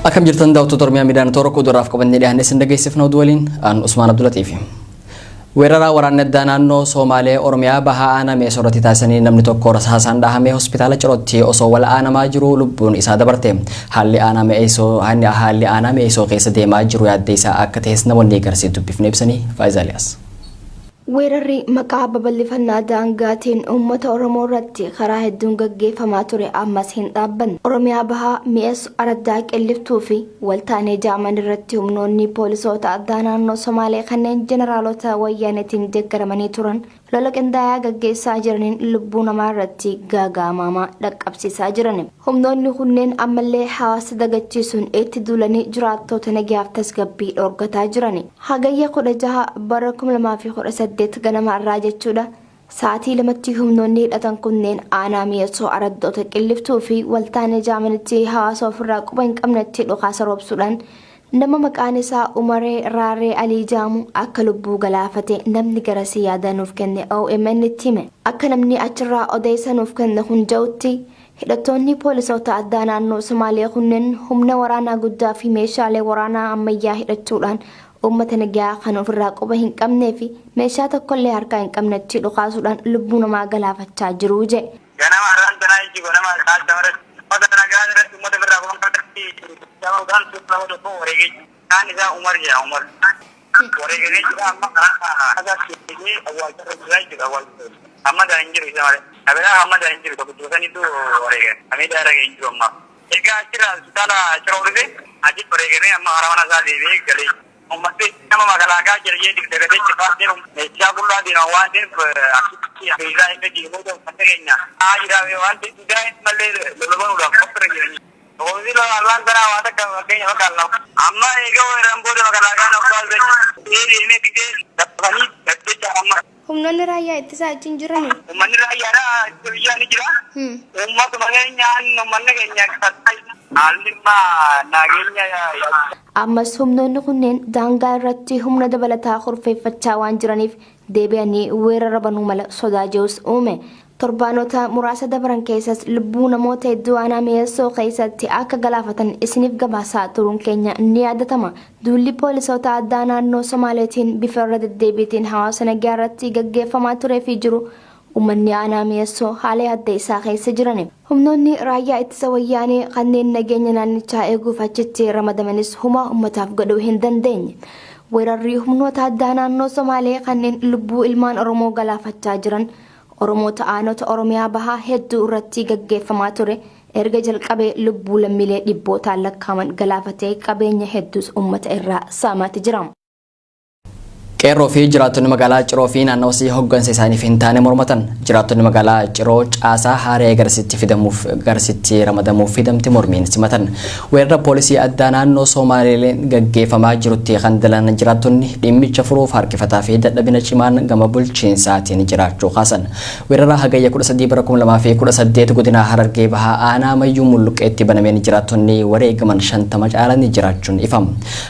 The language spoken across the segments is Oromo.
Akkam jirtan daawwattoota Oromiyaa Miidiyaan Toora kuduraaf qabannee dhiyaannee isin dhageessifna oduu waliin aan Usmaan Abdulatiifi. Weeraraa waraanni addaa naannoo Somaalee Oromiyaa bahaa aanaa Mi'eessoo irratti taasisanii namni tokko rasaasaan dhahamee hospitaala Cirootti osoo wal aanamaa jiru lubbuun isaa dabarte. Haalli aanaa Mi'eessoo haalli aanaa Mi'eessoo keessa deemaa jiru yaaddeessaa akka ta'es namoonni garsii dubbifne ibsanii Faayiz Aliyaas. Weerarri maqaa babal'ifannaa daangaatiin uummata Oromoo irratti karaa hedduun gaggeeffamaa ture ammas hin dhaabbanne. Oromiyaa Bahaa Mi'eessu Araddaa Qilliftuu fi Waltaanee ja'aman irratti humnoonni poolisoota addaa naannoo Somaalee kanneen jeneraalota Wayyaaneetiin deeggaramanii turan lola qindaayaa gaggeessaa jiraniin lubbuu namaa irratti gaaga'amaamaa dhaqqabsiisaa jiran. Humnoonni kunneen ammallee hawaasa dagachiisuun itti duulanii jiraattoota nagayaaf tasgabbii dhoorgataa jiran. Hagayya 16 bara 2018 ganama irraa jechuudha sa'aatii 2tti humnoonni hidhatan kunneen aanaa Mi'eessoo araddoota Qilliftuu fi Waltaanee ja'amanitti hawaasa ofirraa quba hin qabnetti dhukaasa roobsuudhaan nama maqaan isaa Umaree Raaree Alii ja'amu akka lubbuu galaafate namni garasii yaada nuuf kenne OMN tti hime. Akka namni achirraa odeessa nuuf kenne kun ja'utti Hidhattoonni poolisoota addaa naannoo Somaalee kunneen humna waraanaa guddaa fi meeshaalee waraanaa ammayyaa hidhachuudhaan uummata nagayaa kan ofirraa quba hin qabnee fi meeshaa tokkollee harkaa hin qabnetti dhukaasuudhaan lubbuu namaa galaafachaa jiru jedhe. Ganama har'aan tanaa jechuun ganama sa'aatii irratti uummata nagaa irratti uummata ofirraa quba hin qabnetti dhukaasuudhaan nama tokko wareegee jira. Maqaan isaa Umar jedhama Umar. Wareegamee jira amma karaa isaatti deebi'ee awwaalcharra jira jechuudha awwaalcha. Amma daa hin jiru isa malee. Kabiraa amma daa hin jiru tokkichuma sanitu wareegame. Miidhaa irra ga'e hin jiru amma. Egaa achirraa hospitaala Ciroo dhufe achitti wareegamee amma karaa mana isaa deebi'ee galee. Uummatni nama makalaakaa jira jee dagatee jira deemu meeshaa qullaa deema waan ta'eef achitti meeshaa inni deemuu uummanni keenya haa jira waan ta'eef malee lola banuudhaaf qophiirra jiranii. Hojii lolaallaan tanaa waa takka fakkeenya fakkaata. Amma eega weeraran booda makalaakaan of baasee deemee gisee dafanii jecha amma. Humnoonni raayyaa ittisaa achi hin jiranii? Uummanni raayyaadha ittisa biyyaa ni jira. Uummatuma keenyaan uummanni keenya haalli immaa nageenya. Ammas humnoonni kunneen daangaa irratti humna dabalataa kurfeeffachaa waan jiraniif deebi'anii weerara banuu mala sodaa jedhus uume. Torbaanota muraasa dabran keessas lubbuu namoota hedduu aanaa Mi'eessoo keessatti akka galaafatan isiniif gabaasaa turuun keenya ni yaadatama. Duulli poolisoota addaa naannoo Somaaleetiin bifa irra deddeebiitiin hawaasa nagaa irratti gaggeeffamaa turee fi jiru uummanni aanaa Mi'eessoo haala yaaddeessaa keessa jirani. Humnoonni raayyaa ittisa wayyaanee kanneen nageenya naannichaa eeguuf achitti ramadamanis humaa uummataaf godhuu hin dandeenye. Weerarri humnoota addaa naannoo Somaalee kanneen lubbuu ilmaan Oromoo galaafachaa jiran Oromoota aanota Oromiyaa Bahaa hedduu irratti gaggeeffamaa ture erga jalqabee lubbuu lammiilee dhibbootaan lakkaaman galaafatee qabeenya hedduus uummata irraa saamaati jira. Qeerroo fi jiraattonni magaalaa Ciroo fi naannawasii hoggansa isaaniif hin taane mormatan. Jiraattonni magaalaa Ciroo caasaa haaree garasitti fidamuuf garasitti ramadamuuf fidamte mormiin simatan. Weerara poolisii addaa naannoo Soomaaleeleen gaggeeffamaa jirutti kan dalan jiraattonni dhimmicha furuuf harkifataa fi dadhabina cimaan gama bulchiinsaatiin jiraachuu kaasan. Weerara Hagayya 13 bara 2018 godina Harargee Bahaa aanaa Mayyuu Mulluqqeetti banameen jiraattonni wareegaman 50 caalanii jiraachuun ifa.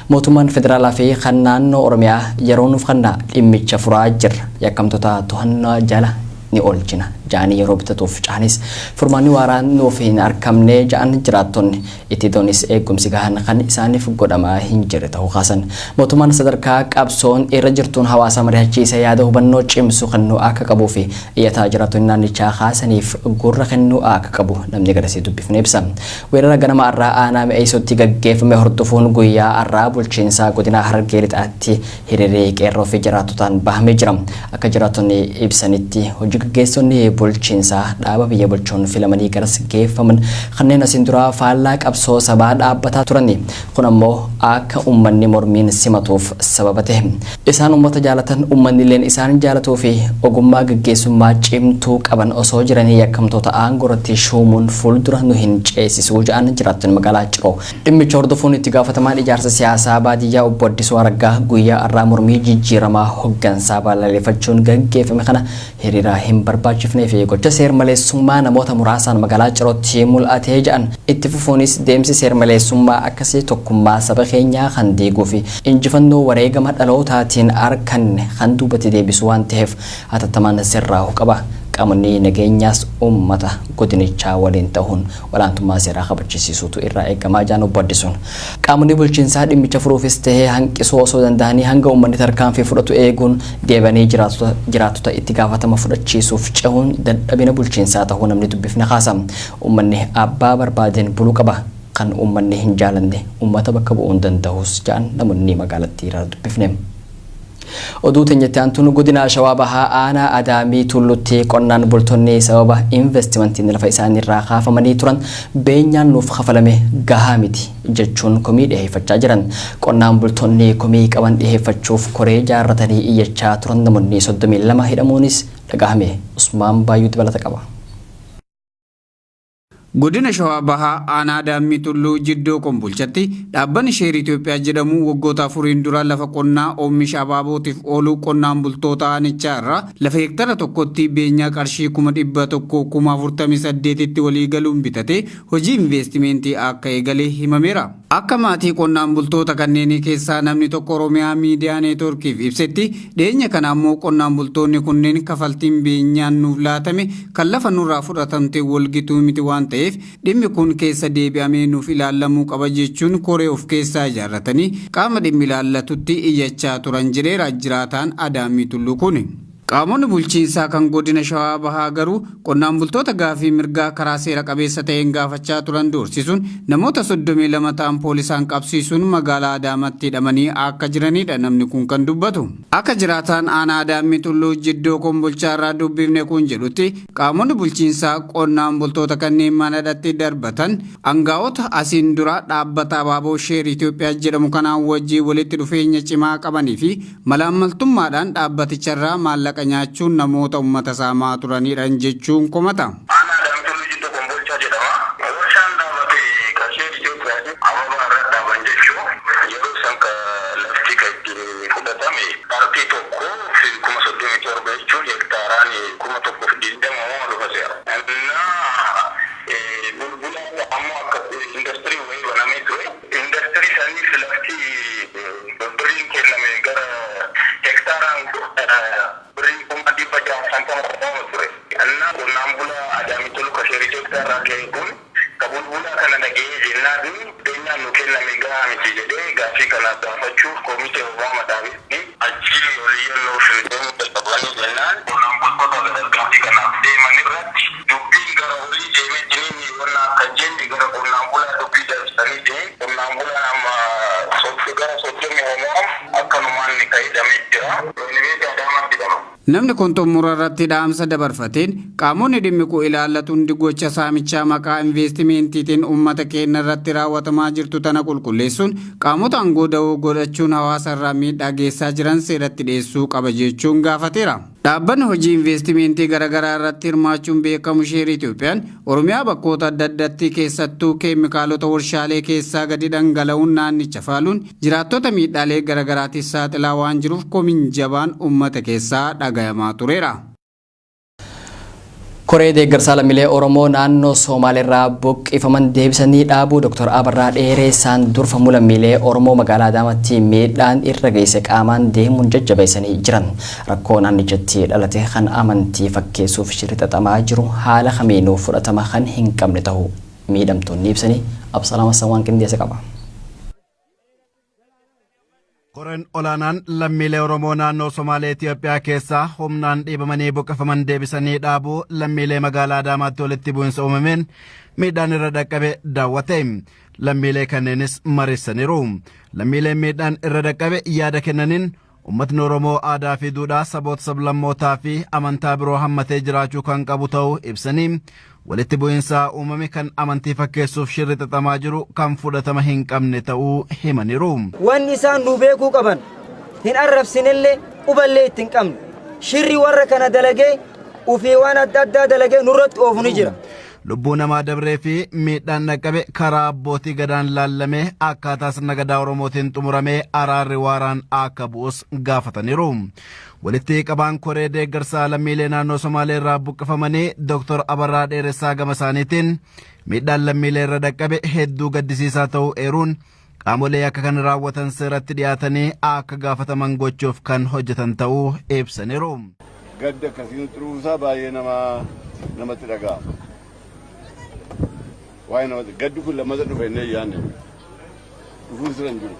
Mootummaan federaalaa fi kan naannoo Oromiyaa yeroo nuuf kennaa dhimmicha furaa jirra. Yakkamtoota to'annoo jala ni oolchina ja'anii yeroo bitatuuf caanis furmaanni waaraan nuuf hin arkamne ja'an jiraattonni. Itti doonis eegumsi gahaan kan isaaniif godhamaa hin jirre ta'uu kaasan. Mootummaan sadarkaa qabsoon irra jirtuun hawaasa mari'achiisee yaada hubannoo cimsu kennuu akka qabuu fi iyyataa jiraattonni naannichaa kaasaniif gurra kennuu akka qabu namni garasii dubbifne ibsa. Weerara ganama har'aa aanaa Mi'eessootti gaggeeffame hordofuun guyyaa har'aa bulchiinsa godina Harargee Lixaatti hiriirri qeerroo fi jiraattotaan bahamee jira. Akka jiraattonni ibsanitti hojii gaggeessonni bulchiinsaa dhaaba biyya bulchuun filamanii garas geeffaman kanneen asiin dura faallaa qabsoo sabaa dhaabbataa turani. Kun ammoo akka uummanni mormiin simatuuf sababa ta'e. Isaan uummata jaalatan uummanni illeen isaan jaalatuu fi ogummaa gaggeessummaa cimtuu qaban osoo jiranii yakkamtoota aangoo irratti shuumuun fuuldura nu hin ceesisuu jedhan jiraattonni magaalaa Ciroo. Dhimmicha hordofuun itti gaafatamaan ijaarsa siyaasaa baadiyyaa obbo Addisuu Araggaa guyyaa har'aa mormii jijjiiramaa hoggansaa balaaleffachuun gaggeeffame kana hiriira hin barbaachifnee fi gocha seer-maleessummaa namoota muraasaan magaalaa Cirootti mul'atee jedhan. Itti fufuunis deemsi seer-maleessummaa akkasii tokkummaa saba keenyaa kan diiguu fi injifannoo wareegama dhalootaatiin arkanne kan duubatti deebisu waan ta'eef hatattamaan sirraa'uu qaba. Qaamonni nageenyaas uummata godinichaa waliin ta'uun olaantummaa seeraa kabachisiisuutu irraa eegamaa jedhan obbo Addisuun. Qaamonni bulchiinsaa dhimmicha furuufis tahee hanqisuu osoo danda'anii hanga uummanni tarkaanfii fudhatu eeguun deebanii jiraattota itti gaafatama fudhachiisuuf cehuun dadhabina bulchiinsaa ta'uu namni dubbifne kaasa. Uummanni abbaa barbaadeen buluu qaba. Kan uummanni hin jaalanne uummata bakka bu'uu hin danda'us jedhan namoonni magaalattii irraa dubbifne. Oduu teenyatti aantuun godina Shawaa Bahaa aanaa Adaamii Tullutti qonnaan bultoonni sababa investimentiin lafa isaanii irraa kaafamanii turan beenyaan nuuf kafalame gahaa miti jechuun komii dhiyeeffachaa jiran. Qonnaan bultoonni komii qaban dhiyeeffachuuf koree jaarratanii iyyachaa turan namoonni 32 hidhamuunis dhagahame. Usmaan Baayyuu dabalata qaba. Godina Shawaa Bahaa aanaa Adaamii Tulluu Jiddoo Kombolchatti dhaabbanni Sheerii Itoophiyaa jedhamu waggoota afuriin dura lafa qonnaa oomisha abaabootiif oolu qonnaan bultoota aanichaa irraa lafa heektara tokkotti beenyaa qarshii 148,000tti walii galuun bitatee hojii investimentii akka eegale himameera. Akka maatii qonnaan bultoota kanneenii keessaa namni tokko Oromiyaa Miidiyaa Neetwoorkiif ibsetti, dhiyeenya kana ammoo qonnaan bultoonni kunneen kafaltiin beenyaan nuuf laatame kan lafa nurraa fudhatamte walgituu miti waan ta'eef dhimmi kun keessa deebi'amee nuuf ilaallamuu qaba jechuun koree of keessaa ijaarratanii qaama dhimmi ilaallatutti iyyachaa turan jedheera jiraataan Adaamii Tulluu kun. Qaamonni bulchiinsaa kan godina Shawaa Bahaa garuu qonnaan bultoota gaaffii mirgaa karaa seera qabeessa ta'een gaafachaa turan doorsisuun namoota 32 ta'an poolisaan qabsiisuun magaalaa Adaamaatti hidhamanii akka jiranidha namni kun kan dubbatu. Akka jiraataan aanaa Adaamii Tulluu Jiddoo Kombolchaa irraa dubbifne kun jedhutti, qaamonni bulchiinsaa qonnaan bultoota kanneen mana hidhatti darbatan angaa'ota asiin dura dhaabbata Abaaboo Sheer Itoophiyaa jedhamu kanaan wajjin walitti dhufeenya cimaa qabanii fi malaammaltummaadhaan dhaabbaticharraa maallaqa nyaachuun namoota uummata saamaa turanidha jechuun komata. Aanaa Adaamii Tulluu Jiddoo Kombolchaa jedhama. Warshaan dhaabbate kan Sheer Itoophiyaati. Ababaa irra dhaaban jechuun yeroo san ka lafti kan ittiin fudhatame partii 1 fi 37,000 jechuun hektaaraan 1,020 moo dhufa seera. Innaa bulbula ammoo akka industirii wayii banamee ture. Industirii saniif lafti birriin kenname gara hektaaraan birrii 650,000 qofaama ture. Innaa qonnaan bulaa Adaamii Tulluu ka Sheer Itoophiyaa irraa ka'e kun ka bulbulaa kana dhaga'ee jennaan beenyaan nu kenname gahaa miti jedhee gaaffii kana gaafachuuf komitee Obaama dhaabee achi oliyyannoo fi deemuu jalqabanii jennaan qonnaan bultoota gaaffii kanaaf deeman irratti dubbiin gara olii deemee wanna akka jenne gara qonnaan bulaa dubbii dabarsanii deem qonnaan bulaan amma gara 30 homoo akkanumaan ni hidhamee jira. Yuunivarsiitii Adaamaatti hidhama. Namni kun xumura irratti dhaamsa dabarfateen qaamonni dhimmi kun ilaallatu hundi gocha saamichaa maqaa investimentiitiin uummata keenya irratti raawwatamaa jirtu tana qulqulleessuun qaamota aangoo da'oo godhachuun hawaasa irraa miidhaa geessaa jiran seeratti dhiyeessuu qaba jechuun gaafateera. Dhaabbanni hojii investimentii garaagaraa irratti hirmaachuun beekamu Sheer Itoophiyaan Oromiyaa bakkoota adda addaatti keessattuu keemikaalota warshaalee keessaa gadi dhangala'uun naannicha faaluun jiraattota miidhaalee garaagaraatiif saaxilaa waan jiruuf komiin jabaan uummata keessaa dhagayamaa tureera. Koree deeggarsaa lammiilee Oromoo naannoo Somaaleerraa buqqifaman deebisanii dhaabuu Dr. Abarraa Dheereessaan durfamu lammiilee Oromoo magaalaa Adaamaatti miidhaan irra geesse qaamaan deemuun jajjabeessanii jiran. Rakkoo naannichatti dhalate kan amantii fakkeessuuf shirri xaxamaa jiru haala kamiinuu fudhatama kan hin qabne ta'uu miidhamtoonni ibsanii Absalaam Hassan waan qindeesse qaba. Koreen olaanaan lammiilee Oromoo naannoo Somaalee Itoophiyaa keessaa humnaan dhiibamanii buqqifaman deebisanii dhaabuu lammiilee magaalaa Adaamaatti walitti bu'insa uumameen miidhaan irra dhaqqabe daawwate. Lammiilee kanneenis mariissaniiru. Lammiileen miidhaan irra dhaqqabe yaada kennaniin uummatni Oromoo aadaa fi duudhaa saboota sablammootaa fi amantaa biroo hammatee jiraachuu kan qabu ta'uu ibsanii walitti bu'insa uumame kan amantii fakkeessuuf shirri xaxamaa jiru kan fudhatama hin qabne ta'uu himaniiru. Wanni isaan nu beekuu qaban hin arrabsinellee quballee itti hin qabne. Shirri warra kana dalagee ufii waan adda addaa dalagee nurratti oofu ni jira. Lubbuu namaa dabree fi miidhaan dhaqqabe karaa abbootii gadaan laallamee akkaataa sirna gadaa Oromootiin xumuramee araarri waaraan akka bu'us gaafataniiru. Walitti qabaan koree deeggarsaa lammiilee naannoo Somaalee irraa buqqifamanii Dr. Abarraa Dheeressaa gama isaaniitiin miidhaan lammiilee irra dhaqqabe hedduu gaddisiisaa ta'uu eeruun qaamolee akka kana raawwatan seeratti dhiyaatanii akka gaafataman gochuuf kan hojjetan ta'uu ibsaniiru. Gaddi akkasii nutti dhufuusaa baay'ee nama namatti dhaga'ama. Waa'ee namatti gaddi kun lammata dhufa inni yaadne dhufuun sirra hin jiru.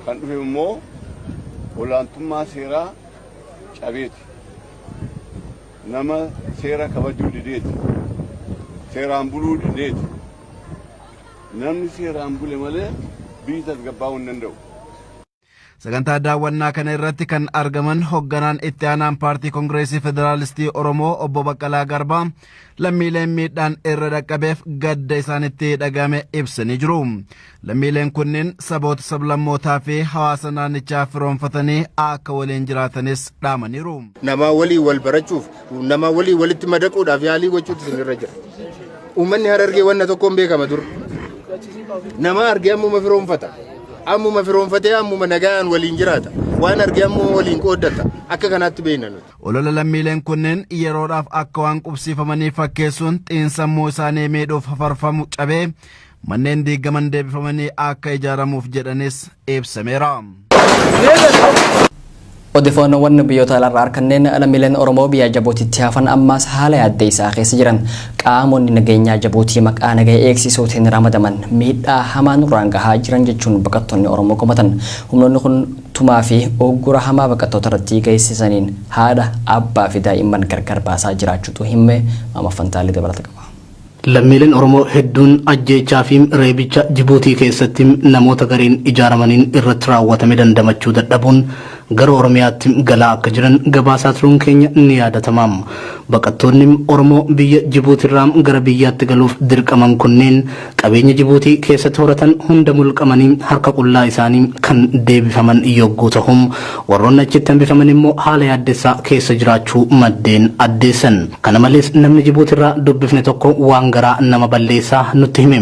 Kan dhufe immoo olaantummaa seeraa cabeeti. Nama seera kabajuu dideeti. Seeraan buluu dideeti. Namni seeraan bule malee biyyi tasgabbaa'uu hin danda'u. Sagantaa daawwannaa kana irratti kan argaman hogganaan itti aanaan paartii Kongireesii Federaalistii Oromoo obbo Baqqalaa Garbaa lammiileen miidhaan irra dhaqqabeef gadda isaanitti dhagame ibsanii jiru. Lammiileen kunneen saboota sablammootaa fi hawaasa naannichaa firoonfatanii akka waliin jiraatanis dhaamaniiru. Namaa walii wal barachuuf, nama walii walitti madaquudhaaf yaalii gochuutu isinirra jira. Uummanni Harargee wanna tokkoon beekama dur. Nama argee ammuma firoonfata. Ammuma firoonfatee ammuma nagaan waliin jiraata. Waan argee ammuma waliin qooddata. Akka kanaatti beekna nuti. Olola lammiileen kunneen yeroodhaaf akka waan qubsiifamanii fakkeessuun xiinsammuu isaanii miidhuuf hafarfamu cabee manneen diigaman deebifamanii akka ijaaramuuf jedhanis ibsameera. Odeeffannoowwan biyyoota alaarraa arganneen lammiileen Oromoo biyya Jabuutiitti hafan ammaas haala yaaddeessaa keessa jiran. Qaamonni nageenyaa Jabuutii maqaa nagaa eegsisuutiin ramadaman miidhaa hamaa nurraan gahaa jiran jechuun baqattoonni Oromoo komatan. Humnoonni kun tumaa fi uggura hamaa baqattoota irratti geessisaniin haadha, abbaa fi daa'imman gargar baasaa jiraachuutu himame. Maama Fantaalee dabalata qaba. Lammiileen Oromoo hedduun ajjeechaa fi reebicha Jibuutii keessatti namoota gareen ijaaramaniin irratti raawwatame dandamachuu dadhabuun gara Oromiyaatti galaa akka jiran gabaasaa turuun keenya ni yaadatama. Baqattoonni Oromoo biyya Jibuutirraa gara biyyaatti galuuf dirqaman kunneen qabeenya Jibuutii keessatti horatan hunda mulqamanii harka qullaa isaanii kan deebifaman yogguu ta'u, warroonni achitti hambifaman immoo haala yaaddessaa keessa jiraachuu maddeen addeessan. Kana malees namni Jibuutirraa dubbifne tokko waan garaa nama balleessaa nutti hime.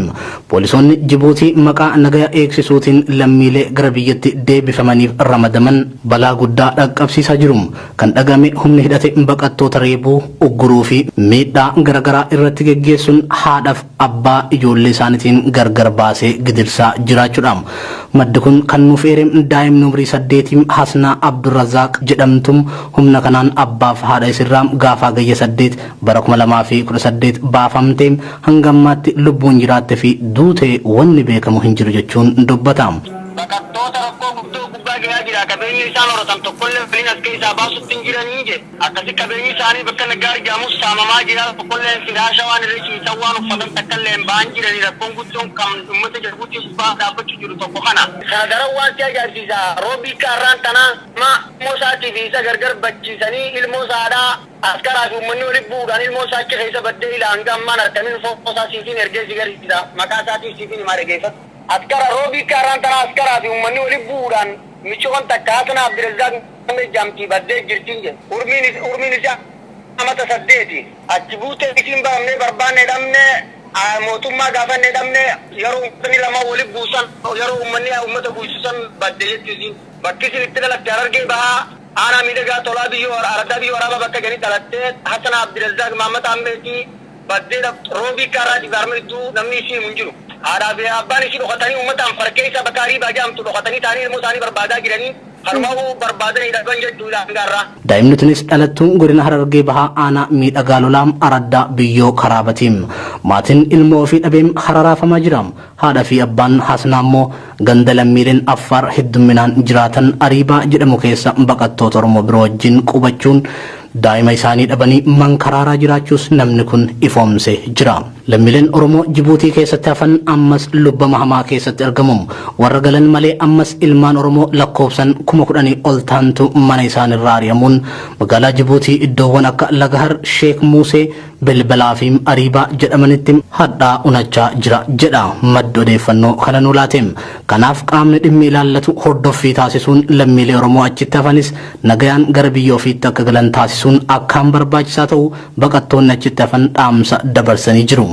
Poolisoonni Jibuutii maqaa nagaya eegsisuutiin lammiilee gara biyyatti deebifamaniif ramadaman balaa guddaa dhaqqabsiisaa jiru. Kan dhagame humni hidhate baqattoota reebuu, ugguruu fi miidhaa garaagaraa irratti geggeessuun haadhaaf abbaa ijoollee isaaniitiin gargar baasee gidirsaa jiraachuudha. Maddi kun kan nuuf eere daa'imni umrii 8 Hasnaa Abdurrazaaq jedhamtu humna kanaan abbaaf haadha isirraa gaafa gayya 8 bara 2018 baafamtee hanga ammaatti lubbuun jiraatte fi duute wanni beekamu hin jiru jechuun dubbata. Baqattoota rakkoo guddoo gubbaa gahaa jira. Qabeenyi isaan horatan tokkollee waliin as keessaa baasutti hin jiranii jedhe. Akkasi qabeenyi isaanii bakka nagaa argamus saamamaa jira. Tokkollee firaasha waan irra ciisan waan uffatan takkallee hin ba'an jiranii. Rakkoon guddoon kan uummata Jabuutii gubbaa dhaabbachuu jiru tokko kana. Kana daran waan si ajaa'ibsiisa. Roobii kaarraan tanaa ma ilmoo isaatii fi isa gargar bachiisanii ilmoo isaadhaa askaraa fi uummanni walitti bu'uudhaan ilmoo isaa achi keessa baddee ila hanga ammaan harkamin foosaa siitiin ergee si garsiisa. Maqaa isaatiif siitiin himaa dhageeffatu. Askara roobii kaarraan tanaa askaraa fi uummanni walitti bu'uudhaan micoon takka Hasana Abdirazaaq jamtii baddee jirtiin jedhe. Urmiin isaa amata 8. Achi buutee isiin baramnee barbaanne dhabne, mootummaa gaafanne dhabne, yeroo uummanni lama walitti buusan, yeroo uummanni uummata buusisan badde jechuu isiin. Bakki isin itti dhalatte Harargee Bahaa aanaa miidhagaa tolaa biyyoo araddaa biyyoo waraabaa bakka gadi dhalattee Hasana Abdirazaaq Mahammad Ammeetii baddee roobii kaarraa dibaarma hedduu namni isii himu hin jiru. Haadhaa fi abbaan isii dhokatanii uummataan farkeessa bakka Ariibaa jedhamtu dhokatanii taanii ilmoo isaanii barbaadaa jiranii kanumaa'uu barbaadanii dhaban jechuudha hangaarraa. Daa'imni tunis dhalattuun godina Harargee Bahaa aanaa miidhagaa lolaa araddaa biyyoo karaabatiin. Maatiin ilmoo ofii dhabeem hararaafamaa jira. Haadha fi abbaan Hasnaa immoo ganda lammiileen Affaar heddumminaan jiraatan Ariibaa jedhamu keessa baqattoota Oromoo biroo wajjin qubachuun daa'ima isaanii dhabanii mankaraaraa jiraachuus namni kun ifoomsee jira. Lammiileen Oromoo Jibuutii keessatti hafan ammas lubbama hamaa keessatti argamu. Warra galan malee ammas ilmaan Oromoo lakkoofsan 10,000 ol ta'antu mana isaanirraa ari'amuun magaalaa Jibuutii iddoowwan akka Lagahar, Sheek Muusee, Belbalaa fi Ariibaa jedhamanitti hadhaa unachaa jira jedha maddi odeeffannoo kana nu laate. Kanaaf qaamni dhimmi ilaallatu hordoffii taasisuun lammiilee Oromoo achitti hafanis nagayaan gara biyya ofiitti akka galan taasisuun akkaan barbaachisaa ta'u baqattoonni achitti hafan dhaamsa dabarsanii jiru.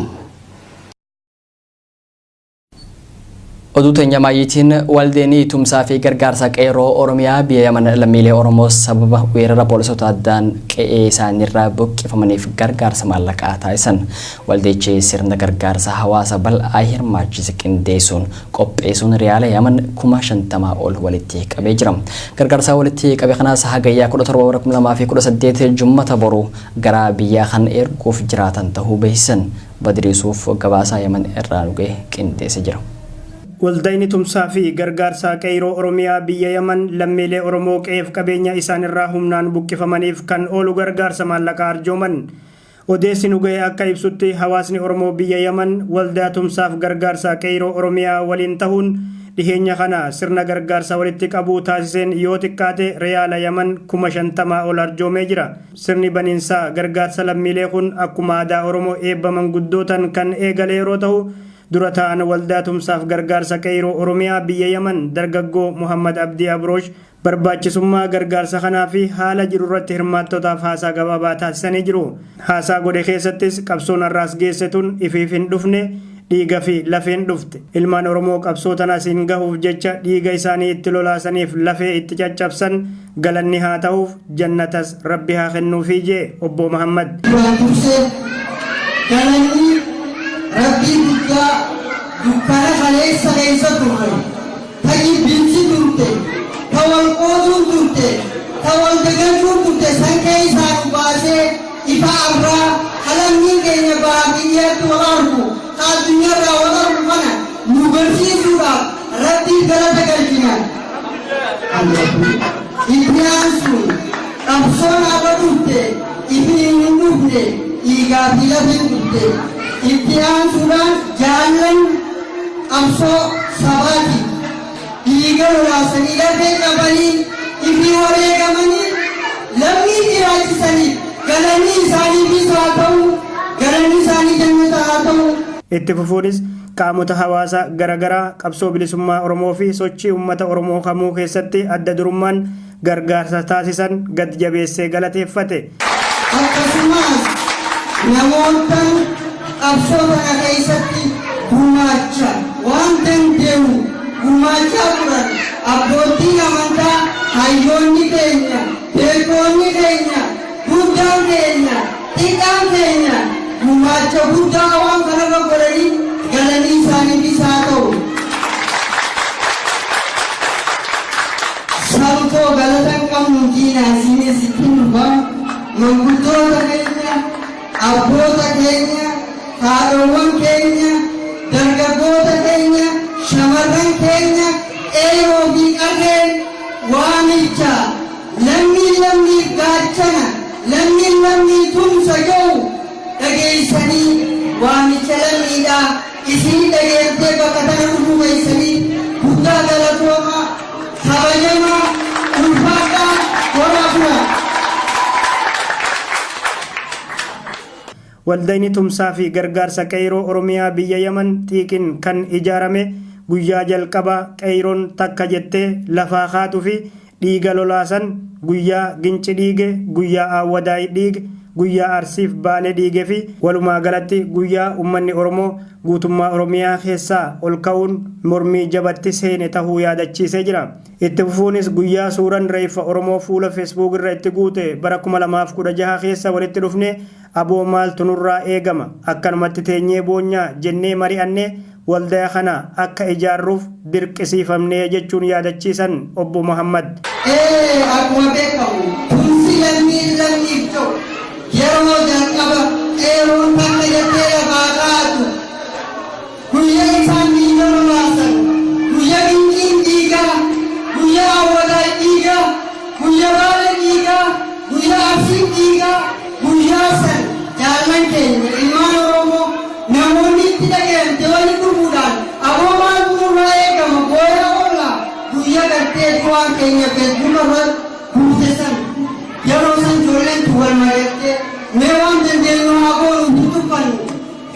Oduu teenya maayyiitiin waldeenii tumsaa fi gargaarsa qeerroo Oromiyaa biyya Yaman lammiilee Oromoo sababa weerara poolisoota addaan qe'ee isaaniirraa buqqifamaniif gargaarsa maallaqaa taasisan. Waldichi sirna gargaarsa hawaasa bal'aa hirmaachise qindeessuun qopheessuun riyaala Yaman 50,000 ol walitti qabee jira. Gargaarsa walitti qabe kanaas Hagayyaa 17 bara 2018 Jummata boru gara biyyaa kan erguuf jiraatan tahuu beeksisan. Badriisuuf gabaasaa Yaman irraa nu gahe qindeesse jira. Waldayni tumsaa fi gargaarsaa Qeeyroo Oromiyaa biyya Yaman lammiilee Oromoo qe'eef qabeenya isaanirraa humnaan buqqifamaniif kan oolu gargaarsa maallaqaa arjooman. Odeessi nu gahe akka ibsutti hawaasni Oromoo biyya Yaman waldaa tumsaaf gargaarsaa Qeeyroo Oromiyaa waliin tahuun dhiheenya kana sirna gargaarsa walitti qabuu taasiseen yoo xiqqaate Riyaala Yaman 50,000 ol arjoomee jira. Sirni baniinsaa gargaarsa lammiilee kun akkuma aadaa Oromoo eebba manguddootan kan eegale yeroo tahu, Dura taa'aan Waldaa Tumsaaf Gargaarsa Qeeyroo Oromiyaa biyya Yaman Dargaggoo Muhammad Abdii Abroosh barbaachisummaa gargaarsa kanaa fi haala jirurratti hirmaattotaaf haasaa gabaabaa taasisanii jiru. Haasaa godhe keessattis qabsoon har'a as geesse tun ifiif hin dhufne, dhiiga fi lafeen dhufte. Ilmaan Oromoo qabsoo tana asiin gahuuf jecha dhiiga isaanii itti lolaasaniif lafee itti caccabsan galanni haa tahuuf, jannatas Rabbi haa kennuufii jee Obboo Mahammad. Duraan dursee galanni Rabbii guddaa dukkana kaleessa keessa turre, ta jibbiinsi turte, ta wal qooduun turte, ta wal dagachuun turte san keessaa nu baasee ifa arraa ka lammiin keenya bahaa fi dhiyaatti wal argu, ka addunyarraa wal argu kana nu garsiisuudhaaf Rabbiif galata galchina. Itti aansuun qabsoon har'a dhufte ifiin hin dhufne, dhiigaa fi lafeen dhufte. Itti aansuudhaan jaallan qabsoo sabaatiif dhiiga lolaasanii, lafee qabanii, ifii wareegamanii lammii jiraachisaniif galanni isaaniifis haa ta'u, galanni isaanii jannata haa ta'u. Itti fufuunis qaamota hawaasa gara garaa qabsoo bilisummaa Oromoo fi sochii ummata Oromoo kamuu keessatti adda durummaan gargaarsa taasisan gad jabeessee galateeffate. Akkasumas namoottan qabsoo tana keessatti gumaacha waan dandeyu gumaachaa turan, abboottiin amantaa, hayyoonni keenya, beektoonni keenya, Guddaan keenya, xiqqaan keenya gumaacha guddaa waan kanarra godhanii galanii isaaniifis haa ta'u. Sabkoo galata hin qabnu diinaa isinis ittiin dhufa. Manguddoota keenya, abboota keenya, haadhowwan keenya, dargaggoota keenya, shamarran keenya, qeeroo fi qarreen waamicha Lammiin lammiif gaachana, lammiin lammii tumsa ja'u dhageessanii waamicha lammiidhaa isinii dhageemtee bakka tana dhufuu keessaniif guddaa galatoomaa, kabajamaa, ulfaadhaa, horaa bulaa. Waldayni Tumsaa fi Gargaarsa Qeeyroo Oromiyaa biyya Yaman xiiqin kan ijaarame guyyaa jalqaba Qeeyroon takka jettee lafaa kaatu fi dhiiga lolaasan, guyyaa Ginci dhiige, guyyaa Aawwadaay dhiige, guyyaa Arsiif Baale dhiige fi walumaa galatti guyyaa ummanni Oromoo guutummaa Oromiyaa keessaa ol ka'uun mormii jabatti seene tahuu yaadachiisee jira. Itti fufuunis guyyaa suuran reeffa Oromoo fuula Facebook irra itti guute bara 2016 keessa walitti dhufnee aboo maaltu nurraa eegama, akkanumatti teenyee boonyaa jennee mari'annee waldaya kana akka ijaarruuf dirqisiifamne jechuun yaadachiisan Obbo Mahaammad. Ee akkuma beekamu tumsi lammiin lammiif ta'u yeroo jalqaba qeeroon takka jettee lafaa kaatu, guyya isaan dhiiga lolaasan, guyya Ginciin dhiigaa, guyya Awwadaay dhiigaa, guyya Baale dhiigaa, guyya Arsiin dhiigaa, guyyaa san jaallan keenya ilmaan Oromoo namoonni itti dhagayamte wali dhufuudhaan aboo maaltu nurraa eegama booyaa oolla, guyya gartee du'aan keenya Facebook irra guute san, yeroo san ijoolleen tun wal mari'attee mee waan dandeenyu haa goonu, hin tuffannu,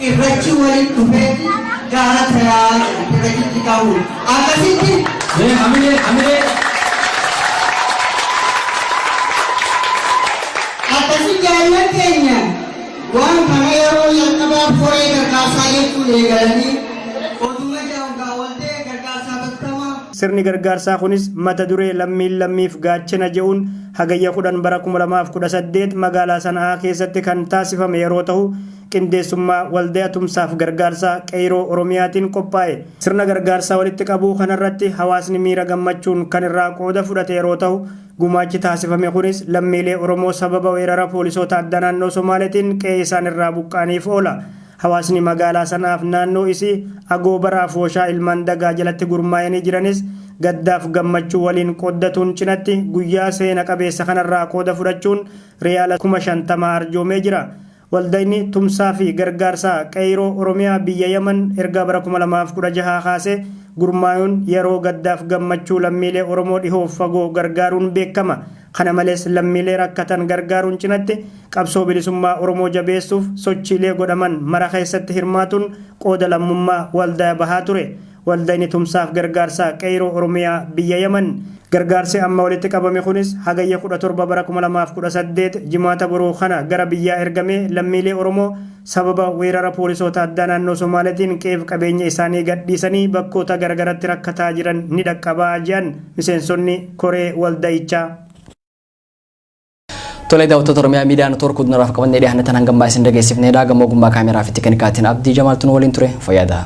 irrachi walitti dhufeeti gaara tayaa jedhan irrachitti ka'uun akkasitti. Mee hamilee hamilee. Akkasi jaallan keenya waan kana yeroo jalqabaaf koree gargaarsaa jechuun eegalanii oduma jedhamu gaa waltee gargaarsa. Sirni gargaarsaa kunis mata duree lammiin lammiif gaachena je'uun Hagayya 10 bara 2018 magaalaa Sana'aa keessatti kan taasifame yeroo tahu qindeessummaa Waldaya Tumsaaf Gargaarsaa Qeeyroo Oromiyaatiin qophaa'e. Sirna gargaarsa walitti qabuu kanarratti hawaasni miira gammachuun kan irraa qooda fudhate yeroo tahu gumaachi taasifame kunis lammiilee Oromoo sababa weerara poolisoota addaa naannoo Somaaleetiin qe'ee isaanirraa buqqa'aniif oola. Hawaasni magaalaa San'aaf naannoo isii agoobara afooshaa ilmaan dagaa jalatti gurmaayanii jiranis gaddaaf gammachuu waliin qooddatuun cinatti guyyaa seena qabeessa kanarraa qooda fudhachuun Riyaala 50,000 arjoomee jira. Waldayni Tumsaa fi Gargaarsaa Qeeyroo Oromiyaa biyya Yaman erga bara 2016 kaasee gurmaayuun yeroo gaddaaf gammachuu lammiilee Oromoo dhihoof fagoo gargaaruun beekama. Kana malees lammiilee rakkatan gargaaruun cinatti qabsoo bilisummaa Oromoo jabeessuuf sochiilee godhaman mara keessatti hirmaatuun qooda lammummaa waldaya bahaa ture. Waldayni Tumsaaf Gargaarsaa Qeeyroo Oromiyaa biyya Yaman. Gargaarsi amma walitti qabame kunis Hagayya 17 bara 2018 Jimaata boruu kana gara biyyaa ergamee lammiilee Oromoo sababa weerara poolisoota addaa naannoo Somaaleetiin qe'eef qabeenya isaanii gadhiisanii bakkoota garagaratti rakkataa jiran ni dhaqqaba je'an miseensonni koree waldayichaa. Tolee daawwattoota Oromiyaa Miidiyaa Network oduu naraaf qabannee dhiyaanne tan hangammaa isin dhageessifneedha. Gama ogummaa kaameraa fi tekinikaatiin Abdii Jamaaltu nu waliin ture. Fayyaa ta'a.